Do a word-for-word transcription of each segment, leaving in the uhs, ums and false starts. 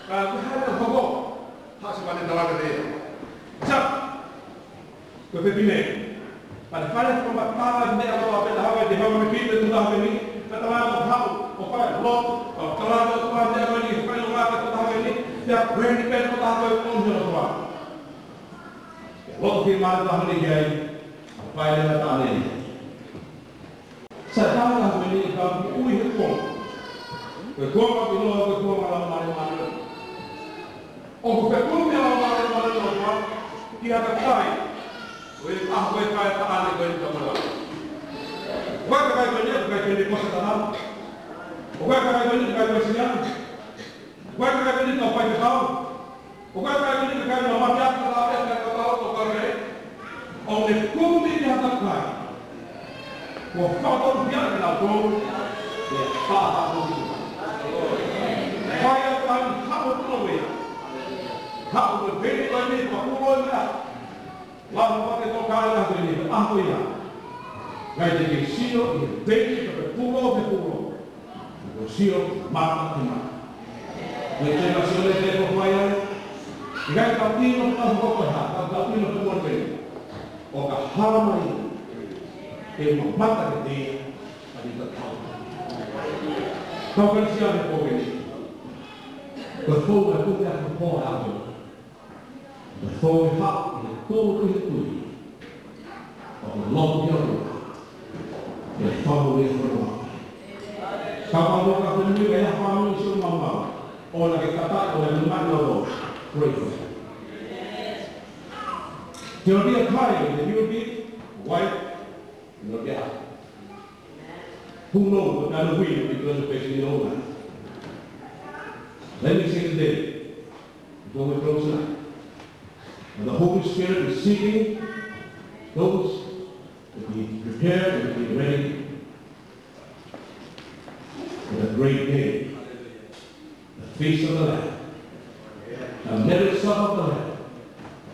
Ka ko e hā e meʻa ʻoku hoko? Haʻu siʻi vane talaga te ia. Sa. Ko e fefine. Pea ne fai fakamatala meʻa kotoa pē naʻe hoko, te hoko mi pite tu taha pē ni. Pea talaga ʻo haʻu, ʻo fai lotu, ʻo talaga ʻo fai meʻa ko eni, fai lotu ko taha pē ni. Pea ko eni pē ko taha pē ʻo ne lotu. Pea lotu ki māmani taha ni ki ai. Fai leva taha ni. Sa tau ka meni ka ki ui he kuonga. Ko e kuonga ki loa, ko e kuonga Laumālie Māʻoniʻoni. ʻOku fekumi ʻa e Laumālie Māʻoniʻoni ki ha kakai. Ko e ʻaho ko ē ʻe taʻane ko eni ka mala. Ko e kakai ko eni, ko e kakai ko eni ko e Sētane. Ko e kakai ko eni, ko e kakai ko e siana. Ko e kakai ko eni ko e faifekau. Ko e kakai ko eni ko e kakai naʻa mate ʻaki ʻa e kakai ko e kakai. ʻOku ne kumi ki ha kakai. Kuo fakatonu pē ʻe kinautolu. Ke pāpā ko eni. Fai ʻa e kakai haʻu ʻo tuʻu ʻo meʻa. Haʻu ʻo meʻa ko eni, pea kuo ʻi meʻa. Lava pē ke toka ʻa e ʻaho ko eni, ʻaho ko ia. Ngaahi te ke sio ʻi he peiki, pea ke pulo, ke pulo. Ko e sio mata ki mata. Ko e tena sio le te ko fai ai. ʻIkai ke tau ʻilo ka ko e hā, ka tau ʻilo ko e motuʻa. ʻO ka hala mai. Ke mamata ke te ia, a ni ka tau. Kau Kalisitiane ko eni. Ko e fou e kupe a ko e pō a ko. Ko e fou e haʻu ʻi he tui, ʻi he tui. ʻO ko e lotu ki ʻolunga. Ke fau e fau. Ka fau ka fenui ka ia fau i so mamau. ʻO na ke kata ʻo na ke mai na lo. Praise. There'll be a time that you'll be white, you'll be out. Who knows what kind of wind is going to face in your life? Let me say today, before we close now, and the Holy Spirit is seeking those to be prepared and to be ready for the great day, the feast of the Lamb, the marriage supper of the Lamb,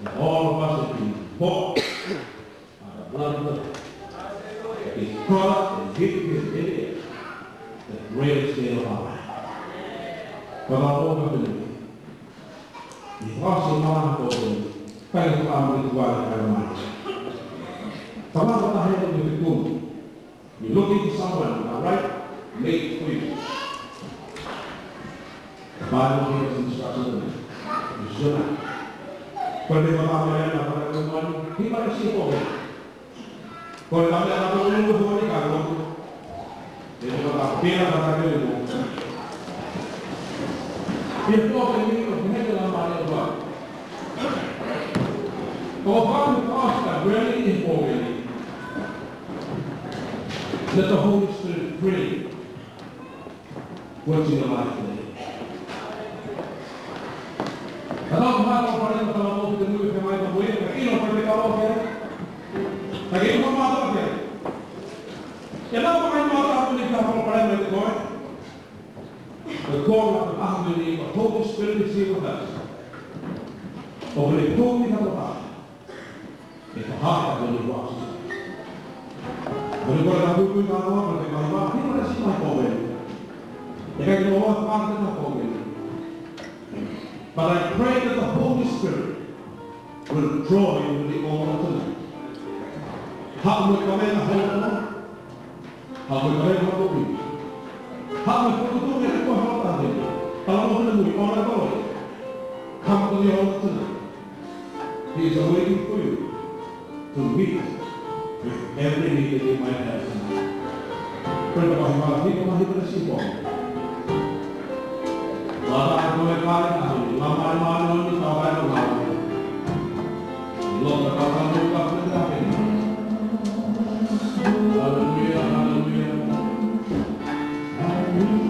that all of us will be bought by the blood of the Lamb. His product and his, his, his, the greatest day of our life. But our Lord, we believe. He was a man of God. Thank you, Lord, for what I am. Come on, what I have in the room. You're looking for someone, all right? Made for you. The Bible gives us instruction. You should not. But if I'm not, I'm not, I'm not, he might see it over. Ko e taha meʻa naʻa tau ʻilo ko e ka lotu. Te u ka pila ka ta ke mo. Ia ko e ni ko e heke la mare wa. Ko e fānau ko e ka really important. Let the Holy Spirit bring what's in your life today. Ka tau maha ko pare ko tau mo te nui ke mai ko e ka ʻilo ko e ka lotu. Ka ke ʻilo ma to ke. Ia naʻa ko mai ma ta ko ni ka ko pare mai ko e. Ko e ko la ka ʻaho ni ko e Holy Spirit is here with us. ʻOku ne kumi ka ko e. ʻE ka haka ko ni wa. Ko ni ko la ka kumi ka ko e, ko ni ka wa, ni ko la si ma ko e. ʻE ka ko wa ka ko e. But I pray that the Holy Spirit will draw you to the altar tonight. Haʻu mo e kaveinga hono. Haʻu mo e kaveinga hono. Haʻu mo e fokotuʻu e ko hono tahe. Tala mo hono mui, ʻona ko e. Come to the altar tonight. He is waiting for you to meet with every need that you might have tonight. Pray the Bible, he will, he will receive all. Lata ko e kai, a, la mai mai no ni ka kai no mai. Lo ka ka ka ka ka ka. Hallelujah, hallelujah. Hallelujah.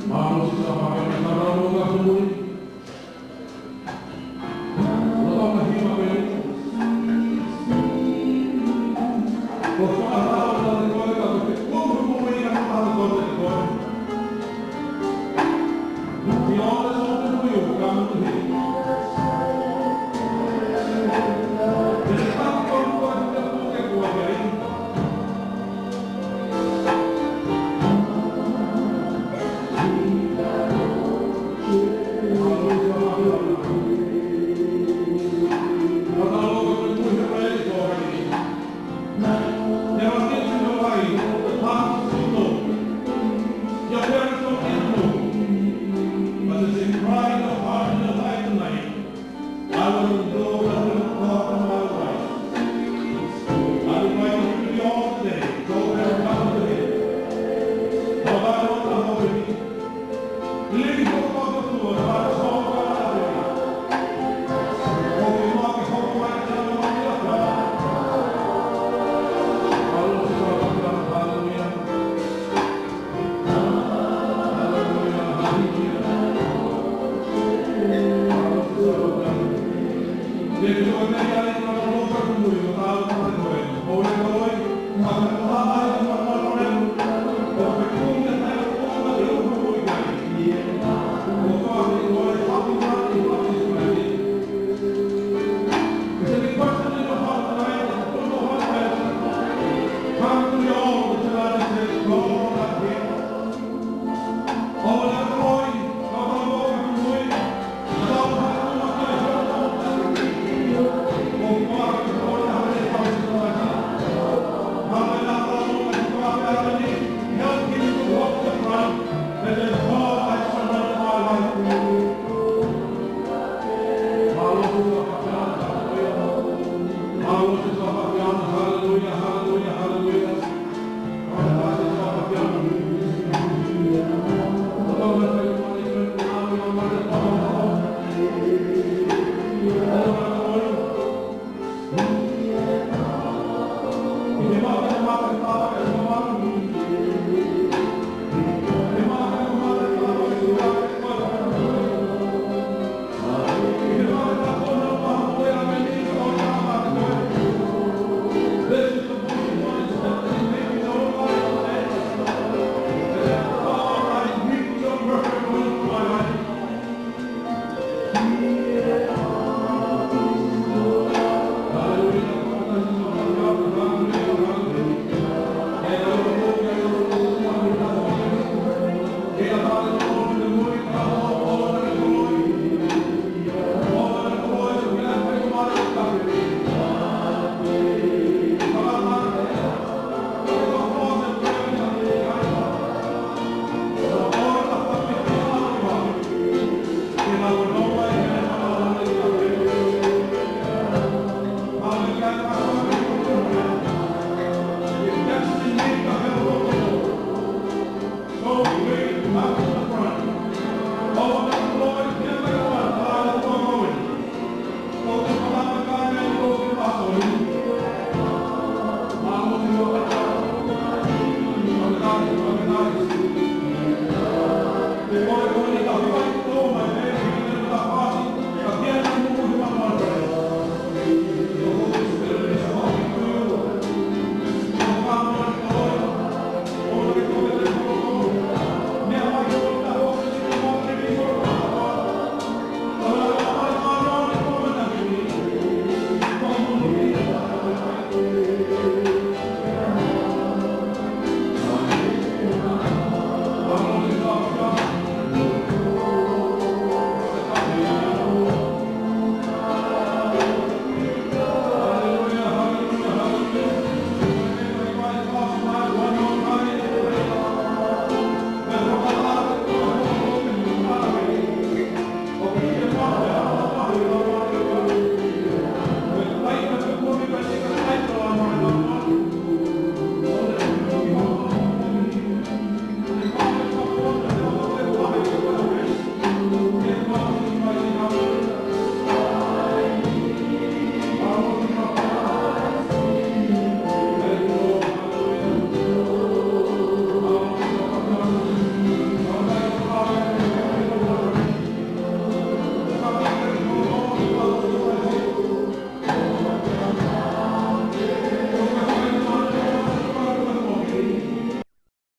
Mano si sa pa ka ka ka ka ka.